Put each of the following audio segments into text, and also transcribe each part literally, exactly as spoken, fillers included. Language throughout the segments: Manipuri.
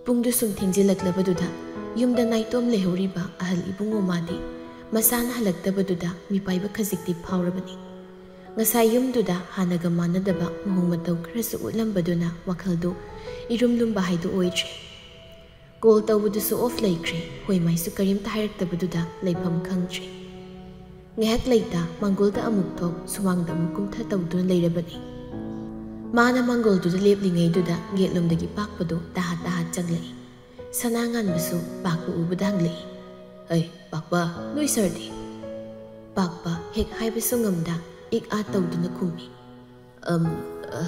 ꯄꯨꯡꯗꯨ ꯁꯨꯝ ꯊꯦꯡꯖꯤꯜꯂꯛꯂꯕꯗꯨꯗ ꯌꯨꯝꯗ ꯅꯥꯏꯇꯣꯝ ꯂꯩꯍꯧꯔꯤꯕ ꯑꯍꯜ ꯏꯕꯨꯡꯉꯣ ꯃꯥꯗꯤ ꯃꯁꯥꯅ ꯍꯜꯂꯛꯇꯕꯗꯨꯗ ꯃꯤꯄꯥꯏꯕ ꯈꯖꯤꯛꯇꯤ ꯐꯥꯎꯔꯕꯅꯤ꯫ ꯉꯁꯥꯏ ꯌꯨꯝꯗꯨꯗ ꯍꯥꯟꯅꯒ ꯃꯥꯟꯅꯗꯕ ꯃꯑꯣꯡ ꯃꯇꯧ ꯈꯔꯁꯨ ꯎꯠꯂꯝꯕꯗꯨꯅ ꯋꯥꯈꯜꯗꯨ ꯏꯔꯨꯝ ꯂꯨꯝꯕ ꯍꯥꯏꯗꯨ ꯑꯣꯏꯗ꯭ꯔꯦ꯫ ꯀꯣꯜ ꯇꯧꯕꯗꯨꯁꯨ ꯑꯣꯐ ꯂꯩꯈ꯭ꯔꯦ, ꯍꯣꯏ ꯃꯥꯏꯁꯨ ꯀꯔꯤꯝꯇ ꯍꯥꯏꯔꯛꯇꯕꯗꯨꯗ ꯂꯩꯐꯝ ꯈꯪꯗ꯭ꯔꯦ꯫ ꯉꯥꯏꯍꯥꯛ ꯂꯩꯇ ꯃꯥꯡꯒꯣꯜꯗ ꯑꯃꯨꯛ ꯊꯣꯛ, ꯁꯨꯃꯥꯡꯗ ꯑꯃꯨꯛ ꯀꯨꯝꯊ ꯇꯧꯗꯨꯅ ꯂꯩꯔꯕꯅꯤ꯫ ꯃꯥꯅ ꯃꯥꯡꯒꯣꯜꯗꯨꯗ ꯂꯦꯞꯂꯤꯉꯩꯗꯨꯗ ꯒꯦꯠꯂꯣꯝꯗꯒꯤ ꯄꯥꯛꯄꯗꯨ ꯇꯍꯥ ꯇꯍꯥ ꯆꯪꯂꯛꯏ꯫ ꯁꯅꯥ ꯉꯥꯟꯕꯁꯨ ꯄꯥꯛꯄ ꯎꯕꯗ ꯍꯪꯂꯛꯏ, "ꯑꯩ ꯄꯥꯛꯄ, ꯅꯣꯏ ꯁꯥꯔꯗꯤ?" ꯄꯥꯛꯄ ꯍꯦꯛ ꯍꯥꯏꯕꯁꯨ ꯉꯝꯗ ꯏꯛ ꯑꯥ ꯇꯧꯗꯨꯅ ꯈꯨꯝꯃꯤ꯫ "ꯑꯝ, ꯑ,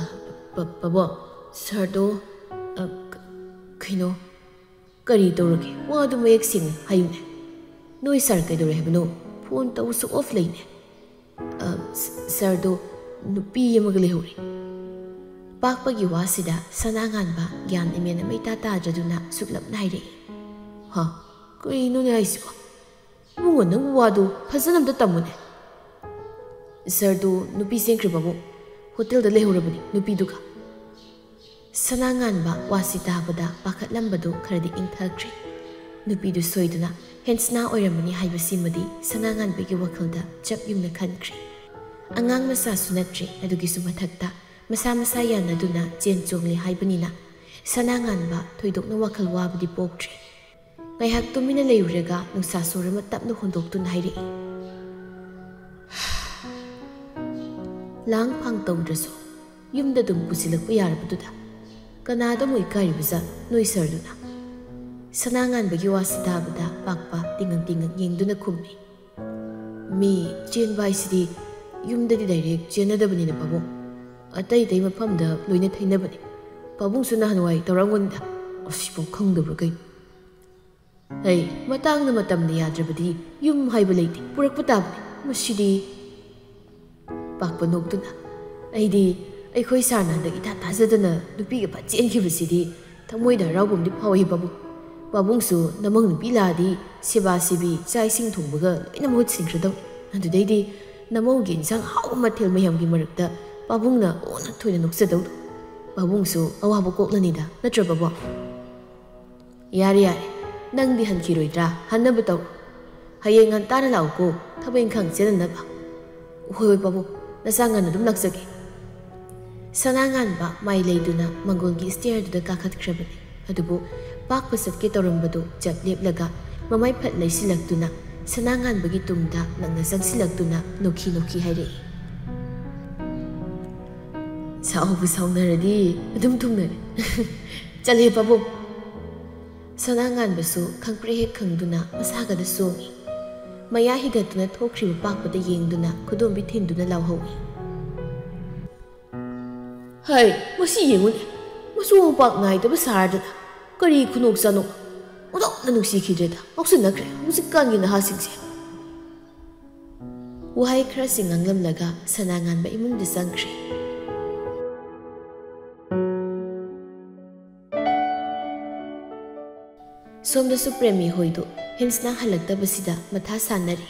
ꯄ-, ꯄꯥꯕꯨꯡ, ꯁꯥꯔꯗꯣ, ꯑ, ꯀ-, ꯀꯩꯅꯣ, ꯀꯔꯤ ꯇꯧꯔꯒꯦ? ꯋꯥꯗꯨ ꯃꯌꯦꯛ ꯁꯦꯡꯅ ꯍꯥꯏꯌꯨꯅꯦ꯫ ꯅꯣꯏ ꯁꯥꯔ ꯀꯩꯗꯧꯔꯦ ꯍꯥꯏꯕꯅꯣ? ꯐꯣꯟ ꯇꯧꯕꯁꯨ ꯑꯣꯐ ꯂꯩꯅꯦ꯫ ꯑ, ꯁ-, ꯁꯥꯔꯗꯣ ꯅꯨꯄꯤ ꯑꯃꯒ ꯂꯩꯍꯧꯔꯦ꯫" ꯄꯥꯛꯄꯒꯤ ꯋꯥꯁꯤꯗ ꯁꯅꯥꯉꯥꯟꯕ ꯒ꯭ꯌꯥꯟ ꯏꯃꯦꯟ ꯑꯃ ꯏꯇꯥ ꯇꯥꯗ꯭ꯔꯗꯨꯅ ꯁꯨꯛꯂꯞꯅ ꯍꯥꯏꯔꯛꯏ꯫ "ꯍꯥ? ꯀꯔꯤꯅꯣꯅꯦ ꯍꯥꯏꯁꯤꯕꯣ? ꯏꯕꯨꯡꯉꯣ, ꯅꯪ ꯋꯥꯗꯨ ꯐꯖꯅ ꯑꯝꯇ ꯇꯝꯃꯨꯅꯦ꯫" "ꯁꯥꯔꯗꯨ ꯅꯨꯄꯤ ꯆꯦꯟꯈ꯭ꯔꯦ ꯄꯥꯕꯨꯡ, ꯍꯣꯇꯦꯜꯗ ꯂꯩꯍꯧꯔꯕꯅꯤ ꯅꯨꯄꯤꯗꯨꯒ꯫" ꯁꯅꯥꯉꯥꯟꯕ ꯋꯥꯁꯤ ꯇꯥꯕꯗ ꯄꯥꯈꯠꯂꯝꯕꯗꯨ ꯈꯔꯗꯤ ꯏꯪꯊꯈ꯭ꯔꯦ꯫ ꯅꯨꯄꯤꯗꯨ ꯁꯣꯏꯗꯅ ꯍꯦꯟꯁꯅꯥ ꯑꯣꯏꯔꯝꯃꯅꯤ ꯍꯥꯏꯕꯁꯤꯃꯗꯤ ꯁꯅꯥꯉꯥꯟꯕꯒꯤ ꯋꯥꯈꯜꯗ ꯆꯞ ꯌꯨꯡꯅ ꯈꯟꯈ꯭ꯔꯦ꯫ ꯑꯉꯥꯡ ꯃꯆꯥꯁꯨ ꯅꯠꯇ꯭ꯔꯦ, ꯑꯗꯨꯒꯤꯁꯨ ꯃꯊꯛꯇ ꯃꯁꯥ ꯃꯁꯥ ꯌꯥꯅꯗꯨꯅ ꯆꯦꯟ ꯆꯣꯡꯂꯦ ꯍꯥꯏꯕꯅꯤꯅ ꯁꯅꯥꯉꯥꯟꯕ ꯊꯣꯏꯗꯣꯛꯅ ꯋꯥꯈꯜ ꯋꯥꯕꯗꯤ ꯄꯣꯛꯇ꯭ꯔꯦ꯫ ꯉꯥꯏꯍꯥꯛ ꯇꯨꯃꯤꯟꯅ ꯂꯩꯔꯨꯔꯒ ꯅꯨꯡꯁꯥ ꯁꯣꯔ ꯑꯃ ꯇꯞꯅ ꯍꯣꯟꯗꯣꯛꯇꯨꯅ ꯍꯥꯏꯔꯛꯏ, "ꯂꯥꯡ ꯐꯥꯡ ꯇꯧꯗ꯭ꯔꯁꯨ ꯌꯨꯝꯗ ꯑꯗꯨꯝ ꯄꯨꯁꯤꯜꯂꯛꯄ ꯌꯥꯔꯕꯗꯨꯗ ꯀꯅꯥꯗ ꯑꯃꯨꯛ ꯏꯀꯥꯏꯔꯤꯕꯖꯥꯠꯅꯣ ꯅꯣꯏ ꯁꯥꯔꯗꯨꯅ?" ꯁꯅꯥꯉꯥꯟꯕꯒꯤ ꯋꯥꯁꯤ ꯇꯥꯕꯗ ꯄꯥꯛꯄ ꯇꯤꯡꯉꯪ ꯇꯤꯡꯉꯪ ꯌꯦꯡꯗꯨꯅ ꯈꯨꯝꯃꯤ, "ꯃꯤ ꯆꯦꯟꯕ ꯍꯥꯏꯁꯤꯗꯤ ꯌꯨꯝꯗꯗꯤ ꯗꯥꯏꯔꯦꯛ ꯆꯦꯟꯅꯗꯕꯅꯤꯅ ꯄꯥꯕꯨꯡ, ꯑꯇꯩ ꯑꯇꯩ ꯃꯐꯝꯗ ꯂꯣꯏꯅ ꯊꯩꯅꯕꯅꯤ꯫ ꯄꯥꯕꯨꯡꯁꯨ ꯅꯍꯥꯟꯋꯥꯏ ꯇꯧꯔꯝꯒꯅꯤꯗ, ꯑꯁꯤꯐꯥꯎ ꯈꯪꯗꯕ꯭ꯔꯥ ꯀꯩꯅꯣ?" "ꯑꯩ ꯃꯇꯥꯡꯅ ꯃꯇꯝꯅ ꯌꯥꯗ꯭ꯔꯕꯗꯤ ꯌꯨꯝ ꯍꯥꯏꯕ ꯂꯩꯇꯦ, ꯄꯨꯔꯛꯄ ꯇꯥꯕꯅꯤ꯫ ꯃꯁꯤꯗꯤ꯫" ꯄꯥꯛꯄ ꯅꯣꯛꯇꯨꯅ, "ꯑꯩꯗꯤ ꯑꯩꯈꯣꯏ ꯁꯥꯔꯅ ꯍꯟꯗꯛ ꯏꯊꯥ ꯊꯥꯖꯗꯅ ꯅꯨꯄꯤꯒ ꯐꯠ ꯆꯦꯟꯈꯤꯕꯁꯤꯗꯤ ꯊꯃꯣꯏꯗ ꯍꯔꯥꯎꯕ ꯑꯃꯗꯤ ꯐꯥꯎꯏ ꯄꯥꯕꯨꯡ꯫ ꯄꯥꯕꯨꯡꯁꯨ ꯅꯃꯧ ꯅꯨꯄꯤ ꯂꯥꯛꯑꯗꯤ ꯁꯦꯕꯥ ꯁꯦꯕꯤ, ꯆꯥꯛ ꯏꯁꯤꯡ ꯊꯣꯡꯕꯒ ꯂꯣꯏꯅ ꯃꯍꯨꯠ ꯁꯤꯟꯈ꯭ꯔꯗꯧꯅꯤ꯫ ꯑꯗꯨꯗꯩꯗꯤ ꯅꯃꯧꯒꯤ ꯏꯟꯁꯥꯡ ꯑꯍꯥꯎꯕ ꯃꯊꯦꯜ ꯃꯌꯥꯝꯒꯤ ꯃꯔꯛꯇ ꯄꯥꯕꯨꯡꯅ ꯑꯣꯟꯅ ꯊꯣꯏꯅ ꯅꯣꯛꯆꯗꯧꯗꯣ꯫ ꯄꯥꯕꯨꯡꯁꯨ ꯑꯋꯥꯕ ꯀꯣꯛꯂꯅꯤꯗ, ꯅꯠꯇ꯭ꯔ ꯄꯥꯕꯨꯡ?" ꯌꯥꯔꯦ, ꯌꯥꯔꯦ, ꯅꯪꯗꯤ ꯍꯟꯈꯤꯔꯣꯏꯗ꯭ꯔꯥ? ꯍꯟꯅꯕ ꯇꯧ꯫ ꯍꯌꯦꯡ ꯉꯟꯇꯥꯅ ꯂꯥꯛꯎꯀꯣ, ꯊꯕꯛ ꯏꯪꯈꯥꯡ ꯆꯦꯟꯅꯅꯕ꯫ ꯍꯣꯏ, ꯍꯣꯏ, ꯄꯥꯕꯨꯡ, ꯅꯆꯥ ꯉꯟꯅ ꯑꯗꯨꯝ ꯂꯥꯛꯆꯒꯦ꯫ ꯁꯅꯥ ꯉꯥꯟꯕ ꯃꯥꯏ ꯂꯩꯗꯨꯅ ꯃꯪꯒꯣꯜꯒꯤ ꯁ꯭ꯇꯦꯌꯔꯗꯨꯗ ꯀꯥꯈꯠꯈ꯭ꯔꯕꯅꯤ꯫ ꯑꯗꯨꯕꯨ ꯄꯥꯛꯄ ꯆꯠꯀꯦ ꯇꯧꯔꯝꯕꯗꯨ ꯆꯞ ꯂꯦꯞꯂꯒ ꯃꯃꯥꯏ ꯐꯠ ꯂꯩꯁꯤꯜꯂꯛꯇꯨꯅ ꯁꯅꯥ ꯉꯥꯟꯕꯒꯤ ꯇꯨꯡꯗ ꯅꯛꯅ ꯆꯪꯁꯤꯜꯂꯛꯇꯨꯅ ꯅꯣꯛꯈꯤ ꯅꯣꯛꯈꯤ ꯍꯥꯏꯔꯛꯏ, "ꯁꯥꯎꯕꯨ ꯁꯥꯎꯅꯔꯗꯤ ꯑꯗꯨꯝ ꯊꯨꯡꯅꯔꯦ꯫ ꯆꯠꯂꯦ ꯄꯥꯕꯨꯡ꯫" ꯁꯅꯥ ꯉꯥꯟꯕꯁꯨ ꯈꯪꯄ꯭ꯔꯦꯛ ꯍꯦꯛ ꯈꯪꯗꯨꯅ ꯃꯁꯥꯒꯗ ꯆꯣꯡꯏ꯫ ꯃꯌꯥ ꯍꯤꯒꯠꯇꯨꯅ ꯊꯣꯛꯈ꯭ꯔꯤꯕ ꯄꯥꯛꯄꯗ ꯌꯦꯡꯗꯨꯅ ꯈꯨꯗꯣꯝꯕꯤ ꯊꯤꯟꯗꯨꯅ ꯂꯥꯎꯍꯧꯏ, "ꯍꯩ, ꯃꯁꯤ ꯌꯦꯡꯉꯨꯅꯦ, ꯃꯆꯨ ꯃꯄꯥꯛ ꯅꯥꯏꯗꯕ ꯁꯥꯔꯗꯅ ꯀꯔꯤ ꯈꯨꯅꯣꯛ ꯆꯥꯅꯣ? ꯑꯣꯟꯊꯣꯛꯅ ꯅꯨꯡꯁꯤꯈꯤꯗ꯭ꯔꯦꯗ, ꯉꯥꯎꯁꯤꯟꯅꯈ꯭ꯔꯦ ꯍꯧꯖꯤꯛꯀꯥꯟꯒꯤ ꯅꯍꯥꯁꯤꯡꯁꯦ꯫" ꯋꯥꯍꯩ ꯈꯔꯁꯤ ꯉꯥꯡꯂꯝꯂꯒ ꯁꯅꯥ ꯉꯥꯟꯕ ꯏꯃꯨꯡꯗ ꯆꯪꯈ꯭ꯔꯦ꯫ ꯁꯣꯝꯗꯁꯨ ꯄ꯭ꯔꯦꯃꯤ ꯍꯣꯏꯗꯨ ꯍꯤꯟꯁꯅ ꯍꯜꯂꯛꯇꯕꯁꯤꯗ ꯃꯊꯥ ꯁꯥꯟꯅꯔꯤ꯫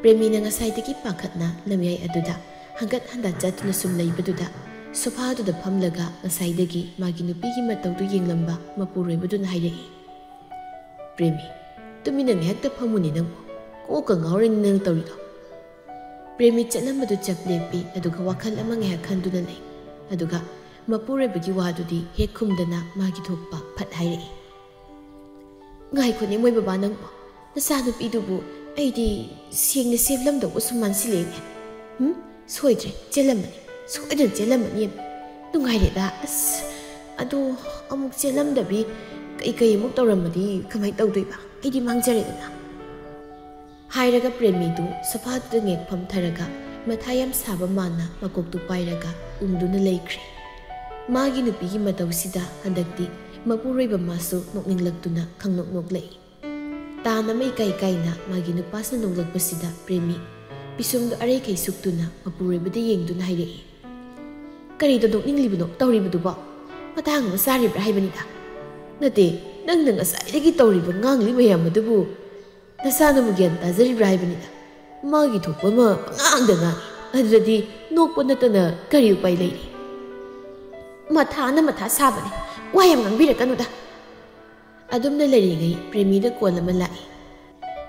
ꯄ꯭ꯔꯦꯃꯤꯅ ꯉꯁꯥꯏꯗꯒꯤ ꯄꯥꯈꯠꯅ ꯂꯝꯌꯥꯏ ꯑꯗꯨꯗ ꯍꯪꯒꯠ ꯍꯟꯗ ꯆꯠꯇꯨꯅ ꯁꯨꯝ ꯂꯩꯕꯗꯨꯗ, ꯁꯣꯐꯥꯗꯨꯗ ꯐꯝꯂꯒ ꯉꯁꯥꯏꯗꯒꯤ ꯃꯥꯒꯤ ꯅꯨꯄꯤꯒꯤ ꯃꯇꯧꯗꯨ ꯌꯦꯡꯂꯝꯕ ꯃꯄꯨꯔꯣꯏꯕꯗꯨꯅ ꯍꯥꯏꯔꯛꯏ, "ꯄ꯭ꯔꯦꯃꯤ, ꯇꯨꯃꯤꯟꯅ ꯉꯥꯏꯍꯥꯛꯇ ꯐꯝꯃꯨꯅꯦ ꯅꯪꯕꯨ꯫ ꯀꯣꯛꯀ ꯉꯥꯎꯔꯅꯤ ꯅꯪ ꯇꯧꯔꯤꯗꯣ꯫" ꯄ꯭ꯔꯦꯃꯤ ꯆꯠꯂꯝꯕꯗꯨ ꯆꯞ ꯂꯦꯞꯄꯤ, ꯑꯗꯨꯒ ꯋꯥꯈꯜ ꯑꯃ ꯉꯥꯏꯍꯥꯛ ꯈꯟꯗꯨꯅ ꯂꯩ꯫ ꯑꯗꯨꯒ ꯃꯄꯨꯔꯣꯏꯕꯒꯤ ꯋꯥꯗꯨꯗꯤ ꯍꯦꯛ ꯈꯨꯝꯗꯅ ꯃꯥꯒꯤ ꯊꯣꯛꯄ ꯐꯠ ꯍꯥꯏꯔꯛꯏ, "ꯉꯥꯏꯈꯣꯅꯦ ꯃꯣꯏ ꯕꯕꯥ ꯅꯪꯕꯣ, ꯅꯆꯥꯅꯨꯄꯤꯗꯨꯕꯨ ꯑꯩꯗꯤ ꯁꯦꯡꯅ ꯆꯦꯜꯂꯝꯗꯧꯕ ꯁꯨꯝ ꯃꯥꯟꯁꯤꯜꯂꯛꯑꯦꯅꯦ꯫ ꯎꯝ, ꯁꯣꯏꯗ꯭ꯔꯦ, ꯆꯦꯜꯂꯝꯃꯅꯤ, ꯁꯣꯏꯗꯅ ꯆꯦꯜꯂꯝꯃꯅꯤ꯫ ꯅꯨꯡꯉꯥꯏꯔꯦꯗ꯫ ꯑꯁ, ꯑꯗꯣ ꯑꯃꯨꯛ ꯆꯦꯜꯂꯝꯗꯕꯤ ꯀꯩꯀꯩ ꯑꯃꯨꯛ ꯇꯧꯔꯝꯃꯗꯤ ꯀꯃꯥꯏꯅ ꯇꯧꯗꯣꯏꯕ? ꯑꯩꯗꯤ ꯃꯥꯡꯖꯔꯦꯗꯅ꯫" ꯍꯥꯏꯔꯒ ꯄ꯭ꯔꯦꯃꯤꯗꯨ ꯁꯣꯐꯥꯗꯨꯗ ꯉꯦꯛ ꯐꯝꯊꯔꯒ ꯃꯊꯥ ꯌꯥꯝ ꯁꯥꯕ ꯃꯥꯅ ꯃꯀꯣꯛꯇꯨ ꯄꯥꯏꯔꯒ ꯎꯪꯗꯨꯅ ꯂꯩꯈ꯭ꯔꯦ꯫ ꯃꯥꯒꯤ ꯅꯨꯄꯤꯒꯤ ꯃꯇꯧꯁꯤꯗ ꯍꯟꯗꯛꯇꯤ ꯃꯄꯨꯔꯣꯏꯕ ꯃꯥꯁꯨ ꯅꯣꯛꯅꯤꯡꯂꯛꯇꯨꯅ ꯈꯪꯅꯣꯛ ꯅꯣꯛꯂꯛꯏ꯫ ꯇꯥꯟ ꯑꯃ ꯏꯀꯥꯏ ꯀꯥꯏꯅ ꯃꯥꯒꯤ ꯅꯨꯄꯥꯁꯤꯅ ꯅꯣꯛꯂꯛꯄꯁꯤꯗ ꯄ꯭ꯔꯦꯃꯤ ꯄꯤꯁꯨꯝꯗꯨ ꯑꯔꯩꯈꯩ ꯁꯨꯛꯇꯨꯅ ꯃꯄꯨꯔꯣꯏꯕꯗ ꯌꯦꯡꯗꯨꯅ ꯍꯥꯏꯔꯛꯏ, "ꯀꯔꯤꯗ ꯅꯣꯛꯅꯤꯡꯂꯤꯕꯅꯣ ꯇꯧꯔꯤꯕꯗꯨꯕꯣ? ꯃꯇꯥꯡ ꯑꯃ ꯆꯥꯔꯤꯕ꯭ꯔꯥ ꯍꯥꯏꯕꯅꯤꯗ꯫ ꯅꯠꯇꯦ, ꯅꯪꯅ ꯉꯁꯥꯏꯗꯒꯤ ꯇꯧꯔꯤꯕ ꯉꯥꯡꯂꯤ ꯃꯌꯥꯝ ꯑꯗꯨꯕꯨ ꯅꯆꯥꯅꯕꯨ ꯒ꯭ꯌꯥꯟ ꯇꯥꯖꯔꯤꯕ꯭ꯔꯥ ꯍꯥꯏꯕꯅꯤꯗ꯫ ꯃꯥꯒꯤ ꯊꯣꯛꯄ ꯑꯃ ꯄꯉꯥꯡꯗ ꯉꯥꯡꯉꯤ꯫ ꯑꯗꯨꯗꯗꯤ ꯅꯣꯛꯄ ꯅꯠꯇꯅ ꯀꯔꯤ ꯎꯄꯥꯏ ꯂꯩꯔꯤ?" "ꯃꯊꯥꯅ ꯃꯊꯥ ꯁꯥꯕꯅꯦ꯫ ꯋꯥ ꯌꯥꯝ ꯉꯥꯡꯕꯤꯔꯛꯀꯅꯨꯗ꯫ ꯑꯗꯨꯝꯅ ꯂꯩꯔꯤꯉꯩ ꯄ꯭ꯔꯦꯃꯤꯗ ꯀꯣꯜ ꯑꯃ ꯂꯥꯛꯏ꯫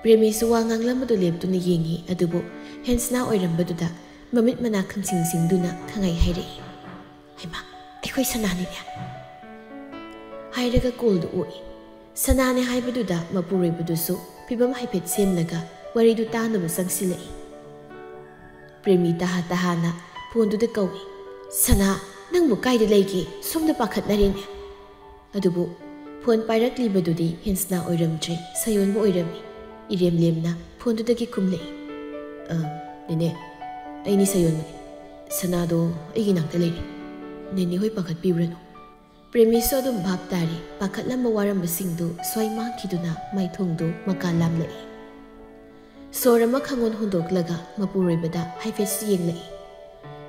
ꯄ꯭ꯔꯦꯃꯤꯁꯨ ꯋꯥ ꯉꯥꯡꯂꯝꯕꯗꯨ ꯂꯦꯞꯇꯨꯅ ꯌꯦꯡꯉꯤ, ꯑꯗꯨꯕꯨ ꯍꯦꯟꯁꯅꯥ ꯑꯣꯏꯔꯝꯕꯗꯨꯗ ꯃꯃꯤꯠ ꯃꯅꯥ ꯈꯪꯁꯤꯡ ꯁꯤꯡꯗꯨꯅ ꯈꯪꯍꯥꯏ ꯍꯥꯏꯔꯛꯏ, "ꯍꯩꯃꯥ, ꯑꯩꯈꯣꯏ ꯁꯅꯥꯅꯤꯅꯦ!" ꯍꯥꯏꯔꯒ ꯀꯣꯜꯗꯨ ꯑꯣꯛꯏ꯫ ꯁꯅꯥꯅꯦ ꯍꯥꯏꯕꯗꯨꯗ ꯃꯄꯨꯔꯣꯏꯕꯗꯨꯁꯨ ꯐꯤꯕꯝ ꯍꯥꯏꯐꯦꯠ ꯁꯦꯝꯂꯒ ꯋꯥꯔꯤꯗꯨ ꯇꯥꯅꯕ ꯆꯪꯁꯤꯜꯂꯛꯏ꯫ ꯄ꯭ꯔꯦꯃꯤ ꯇꯍꯥ ꯇꯍꯥꯅ ꯐꯣꯟꯗꯨꯗ ꯀꯧꯏ, "ꯁꯅꯥ, ꯅꯪꯕꯨ ꯀꯥꯏꯗ ꯂꯩꯒꯦ? ꯁꯣꯝꯗ ꯄꯥꯈꯠꯅꯔꯦꯅꯦ!" ꯑꯗꯨꯕꯨ ꯐꯣꯟ ꯄꯥꯏꯔꯛꯂꯤꯕꯗꯨꯗꯤ ꯍꯦꯟꯁꯅꯥ ꯑꯣꯏꯔꯝꯗ꯭ꯔꯦ, ꯁꯌꯣꯟꯕꯨ ꯑꯣꯏꯔꯝꯃꯤ꯫ ꯏꯔꯦꯝ ꯂꯦꯝꯅ ꯐꯣꯟꯗꯨꯗꯒꯤ ꯈꯨꯝꯂꯛꯏ, "ꯑ, ꯅꯦꯅꯦ, ꯑꯩꯅꯤ ꯁꯌꯣꯟꯕꯅꯤ꯫ ꯁꯅꯥꯗꯣ ꯑꯩꯒꯤ ꯅꯥꯛꯇ ꯂꯩꯔꯦ꯫ ꯅꯦꯅꯦ ꯍꯣꯏ ꯄꯥꯈꯠꯄꯤꯔꯨꯔꯅꯨ꯫" ꯄ꯭ꯔꯦꯃꯤꯁꯨ ꯑꯗꯨꯝ ꯚꯥꯞ ꯇꯥꯔꯦ꯫ ꯄꯥꯈꯠꯂꯝꯕ ꯋꯥꯔꯝꯕꯁꯤꯡꯗꯨ ꯁ꯭ꯋꯥꯏ ꯃꯥꯡꯈꯤꯗꯨꯅ ꯃꯥꯏꯊꯣꯡꯗꯨ ꯃꯀꯥ ꯂꯥꯝꯂꯛꯏ꯫ ꯁꯣꯔ ꯑꯃ ꯈꯪꯍꯣꯟ ꯍꯣꯟꯗꯣꯛꯂꯒ ꯃꯄꯨꯔꯣꯏꯕꯗ ꯍꯥꯏꯐꯦꯠꯁꯨ ꯌꯦꯡꯂꯛꯏ꯫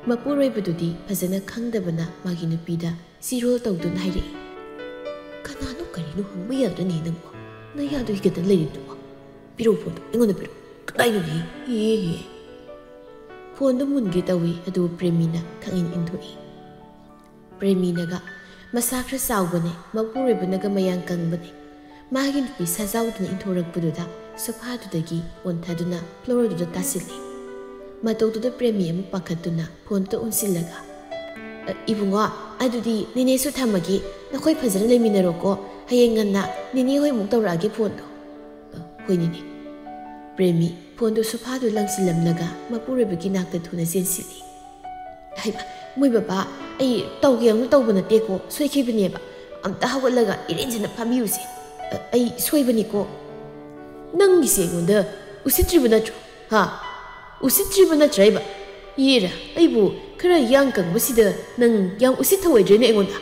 ꯃꯄꯨꯔꯣꯏꯕꯗꯨꯗꯤ ꯐꯖꯅ ꯈꯪꯗꯕꯅ ꯃꯥꯒꯤ ꯅꯨꯄꯤꯗ ꯆꯤꯔꯣꯜ ꯇꯧꯗꯨꯅ ꯍꯥꯏꯔꯛꯏ, "ꯀꯅꯥꯅꯣ ꯀꯔꯤꯅꯣ ꯍꯪꯕ ꯌꯥꯗ꯭ꯔꯅꯦ ꯅꯪꯕꯣ? ꯅꯌꯥꯗꯣ ꯍꯤꯒꯠꯇꯅ ꯂꯩꯔꯤꯕꯗꯨꯕꯣ? ꯄꯤꯔꯛꯑꯣ ꯐꯣꯟꯗꯣ, ꯑꯩꯉꯣꯟꯗ ꯄꯤꯔꯛꯑꯣ꯫ ꯀꯗꯥꯏꯅꯣꯅꯦ? ꯍꯦ, ꯍꯦ, ꯍꯦ꯫" ꯐꯣꯟꯗꯣ ꯃꯨꯟꯒꯦ ꯇꯧꯏ, ꯑꯗꯨꯕꯨ ꯄ꯭ꯔꯦꯃꯤꯅ ꯈꯪꯏꯟ ꯏꯟꯊꯣꯛꯏ꯫ ꯄ꯭ꯔꯦꯃꯤꯅꯒ ꯃꯁꯥ ꯈꯔ ꯆꯥꯎꯕꯅꯦ, ꯃꯄꯨꯔꯣꯏꯕꯅꯒ ꯃꯌꯥꯡ ꯀꯪꯕꯅꯦ꯫ ꯃꯥꯒꯤ ꯅꯨꯄꯤ ꯁꯥꯖꯥꯎꯗꯨꯅ ꯏꯟꯊꯣꯔꯛꯄꯗꯨꯗ ꯁꯣꯐꯥꯗꯨꯗꯒꯤ ꯑꯣꯟꯊꯗꯨꯅ ꯐ꯭ꯂꯣꯔꯗꯨꯗ ꯇꯥꯁꯤꯜꯂꯤ꯫ ꯃꯇꯧꯗꯨꯗ ꯄ꯭ꯔꯦꯃꯤ ꯑꯃꯨꯛ ꯄꯥꯈꯠꯇꯨꯅ ꯐꯣꯟꯗꯣ ꯎꯟꯁꯤꯜꯂꯒ, "ꯑ, ꯏꯕꯨꯡꯉꯣ, ꯑꯗꯨꯗꯤ ꯅꯦꯅꯦꯁꯨ ꯊꯝꯃꯒꯦ꯫ ꯅꯈꯣꯏ ꯐꯖꯅ ꯂꯩꯃꯤꯟꯅꯔꯣꯀꯣ꯫ ꯍꯌꯦꯡ ꯉꯟꯅ ꯅꯦꯅꯦ ꯍꯣꯏ ꯑꯃꯨꯛ ꯇꯧꯔꯛꯑꯒꯦ ꯐꯣꯟꯗꯣ꯫" "ꯑ, ꯍꯣꯏ ꯅꯦꯅꯦ꯫" ꯄ꯭ꯔꯦꯃꯤ ꯐꯣꯟꯗꯣ ꯁꯣꯐꯥꯗꯨ ꯂꯪꯁꯤꯜꯂꯝꯂꯒ ꯃꯄꯨꯔꯣꯏꯕꯒꯤ ꯅꯥꯛꯇ ꯊꯨꯅ ꯆꯦꯟꯁꯤꯜꯂꯤ꯫ "ꯍꯩꯃꯥ, ꯃꯣꯏ ꯕꯕꯥ, ꯑꯩ ꯇꯧꯒꯦ ꯌꯥꯎꯅ ꯇꯧꯕ ꯅꯠꯇꯦꯀꯣ, ꯁꯣꯏꯈꯤꯕꯅꯦꯕ꯫ ꯑꯝꯇ ꯍꯧꯒꯠꯂꯒ ꯏꯔꯦꯟꯖꯅ ꯐꯝꯕꯤꯌꯨꯁꯦ꯫ ꯑ, ꯑꯩ ꯁꯣꯏꯕꯅꯤꯀꯣ꯫" "ꯅꯪꯒꯤꯁꯦ ꯑꯩꯉꯣꯟꯗ ꯎꯁꯤꯠꯇ꯭ꯔꯤꯕ ꯅꯠꯇ꯭ꯔꯣ? ꯍꯥ? ꯎꯁꯤꯠꯇ꯭ꯔꯤꯕ ꯅꯠꯇ꯭ꯔꯥ ꯍꯥꯏꯕ? ꯌꯦꯔ, ꯑꯩꯕꯨ ꯈꯔ ꯌꯥꯡ ꯀꯪꯕꯁꯤꯗ ꯅꯪ ꯌꯥꯝ ꯎꯁꯤꯠ ꯊꯧꯑꯣꯏꯗ꯭ꯔꯦꯅꯦ ꯑꯩꯉꯣꯟꯗ꯫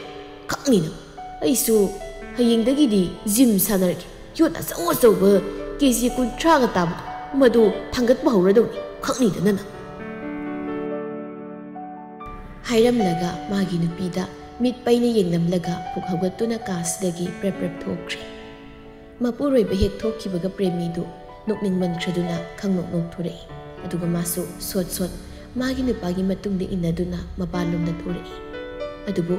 ꯈꯪꯅꯤ ꯅꯪ꯫ ꯑꯩꯁꯨ ꯍꯌꯦꯡꯗꯒꯤꯗꯤ ꯖꯤꯝ ꯁꯥꯟꯅꯔꯒꯦ꯫ ꯌꯣꯠ ꯑꯆꯧ ꯑꯆꯧꯕ ꯀꯦ ꯖꯤ ꯀꯨꯟꯊ꯭ꯔꯥꯒ ꯇꯥꯕꯗꯣ, ꯃꯗꯨ ꯊꯥꯡꯒꯠꯄ ꯍꯧꯔꯗꯧꯅꯤ, ꯈꯪꯅꯤꯗꯅ ꯅꯪ꯫" ꯍꯥꯏꯔꯝꯂꯒ ꯃꯥꯒꯤ ꯅꯨꯄꯤꯗ ꯃꯤꯠ ꯄꯩꯅ ꯌꯦꯡꯂꯝꯂꯒ ꯄꯨꯛ ꯍꯧꯒꯠꯇꯨꯅ ꯀꯥꯁꯤꯗꯒꯤ ꯄ꯭ꯔꯞ ꯄ꯭ꯔꯞ ꯊꯣꯛꯈ꯭ꯔꯦ꯫ ꯃꯄꯨꯔꯣꯏꯕ ꯍꯦꯛ ꯊꯣꯛꯈꯤꯕꯒ ꯄ꯭ꯔꯦꯃꯤꯗꯨ ꯅꯣꯛꯅꯤꯡꯃꯟꯈ꯭ꯔꯗꯨꯅ ꯈꯪꯅꯣꯛ ꯅꯣꯛꯊꯣꯔꯛꯏ꯫ ꯑꯗꯨꯒ ꯃꯥꯁꯨ ꯁꯣꯠ ꯁꯣꯠ ꯃꯥꯒꯤ ꯅꯨꯄꯥꯒꯤ ꯃꯇꯨꯡꯗ ꯏꯟꯅꯗꯨꯅ ꯃꯄꯥꯟꯂꯣꯝꯗ ꯊꯣꯔꯛꯏ꯫ ꯑꯗꯨꯕꯨ